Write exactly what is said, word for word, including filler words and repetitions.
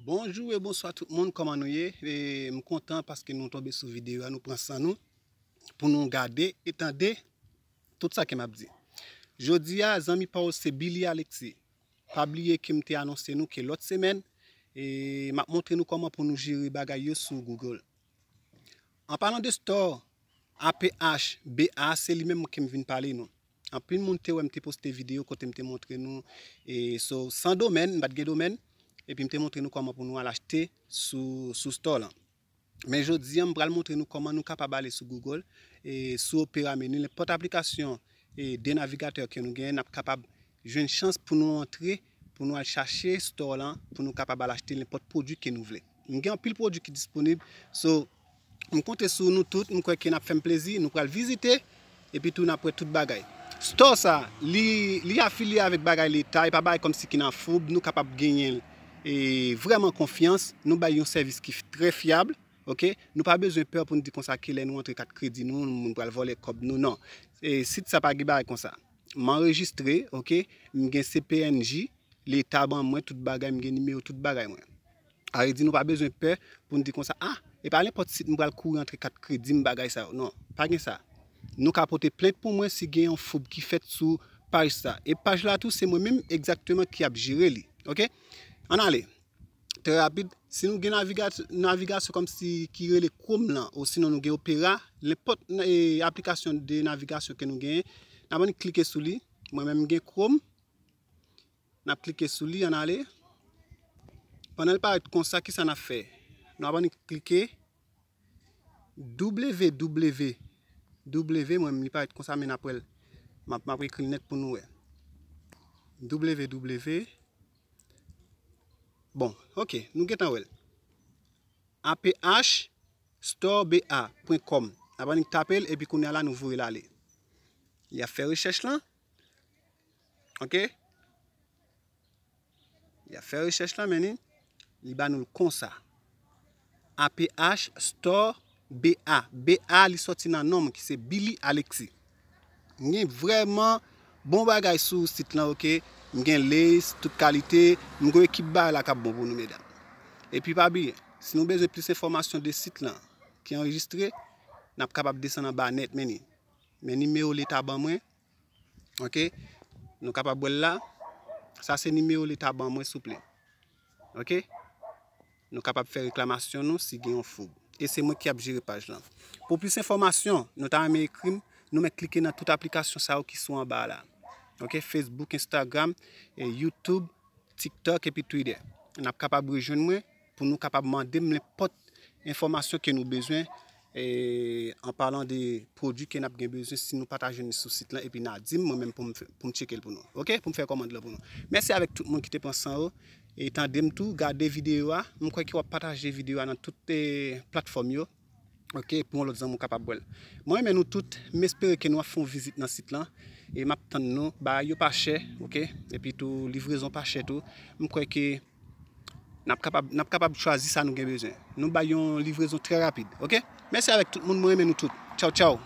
Bonjou e bonswa tout moun, kòman nou ye? E m kontan paske nou tonbe sou videyo a, nou pran san nou pou nou gade e tande tout sa ke m ap di. Jodi a, zanmi pa w se Billy Alexis. Pa bliye ke m te anonse nou ke lòt semèn, e m ap montre nou kòman pou nou jere bagay yo sou Google. An palan de store, A P H B A, se li menm ke m vin pale nou. Anpil moun te wè m te poste videyo kote m te montre nou, e, so, san domèn, m pa t gen domèn, epi m te montre nou kòman pou nou al achte sou, sou store lan. Men jodi a, m pral montre nou kòman nou kapab ale sou Google, e, sou Opera, men nenpòt aplikasyon, e, de navigatè ke nou genyen, n ap kapab jwenn chans pou nou antre, pou nou al chache store lan, pou nou kapab al achte nenpòt pwodui ke nou vle. M gen anpil pwodui ki disponib, so, m konte sou nou tout, m kwè ke n ap fè m plezi, nou pral vizite, epi tou n ap wè tout bagay. Store sa, li, li afilye avèk bagay leta, e pa bagay kòmsi ki nan foub, nou kapab genyen l, e vrèman konfyans, nou bay yon sèvis ki f- trè fyab, oke? Nou pa bezwen pè pou n di konsa ke lè nou antre kat kredi nou, moun pral vòlè kòb nou, non. E sit sa pa gen bagay konsa. M anrejistre, oke? M gen C P N J, leta ban mwen tout bagay, m gen nimewo tout bagay mwen. A vle di nou pa bezwen pè pou n di konsa, ah, e pa nenpòt sit m pral kouri antre kat kredi m, bagay sa yo. Non, pa gen sa. Nou ka pote plent pou mwen si gen yon foub ki fèt sou paj sa. E paj la tou, se mwen menm egzakteman ki ap jere li, oke? Ann ale. Trè rapid, si nou gen naviga- navigasyon kòmsi ki rele Chrome lan, osinon nou gen Opera, nenpòt, e, aplikasyon de navigasyon ke nou genyen, n ap annik klike sou li. Mwen menm m gen Chrome. N ap klike sou li, ann ale. Pandan l parèt konsa, kisa n ap fè? Nou ap annik klike W W W, mwen menm li parèt konsa, men n ap wè l. M ap, m ap ekri l nèt pou nou wè. W W W. Bon, oke, nou gentan wè l. A P H store B A point com. N ap annik tape l, epi kounye a la, nou voye l ale. Li ap fè rechèch lan. Oke? Li ap fè rechèch lan, men li, li ba nou l konsa. A P H store B A. B A, li sòti nan non m ki se Billy Alexis. M gen vrèman bon bagay sou sit lan, oke? M gen lace, tout kalite. M gen ekip bagay la k ap bon pou nou, medam. Epi pa bliye, si nou bezwen plis enfòmasyon de sit lan ki anrejistre, n ap kapab desann anba nèt, men li. Men nimewo leta ban mwen, oke? Nou kapab wè l la. Sa se nimewo leta ban mwen, souple. Oke? Nou kapab fè reklamasyon nou si gen yon foub. E se mwen ki ap jere paj lan. Pou plis enfòmasyon, nou ta renmen ekri m, nou mèt klike nan tout aplikasyon sa yo ki sou anba a la. Oke? Facebook, Instagram, e YouTube, TikTok epi Twitter. N ap kapab rejwenn mwen pou nou kapab mande m nenpòt enfòmasyon ke nou bezwen, e, an palan de pwodui ke n ap gen bezwen si nou pa ta jwenn li sou sit lan, epi n a di m, mwen menm pou m fè- pou m tcheke l pou nou. Oke? Pou m fè kòmand lan pou nou. Mèsi avèk tout moun ki te pran san yo e tande m tou, gade videyo a. M kwè ke w ap pataje videyo a nan tout, e, platfòm yo. Oke, pou yon lòt zanmi w kapab wè l. Mwen renmen nou tout, m espere ke nou ap fè yon vizit nan sit lan. E m ap tann nou, bagay yo pa chè, oke? Epi tou, livrezon pa chè tou. M kwè ke n ap kapab, n ap kapab chwazi sa nou gen bezwen. Nou bay yon livrezon trè rapid, oke? Mèsi avèk tout moun, mwen renmen nou tout. Tchaw, tchaw.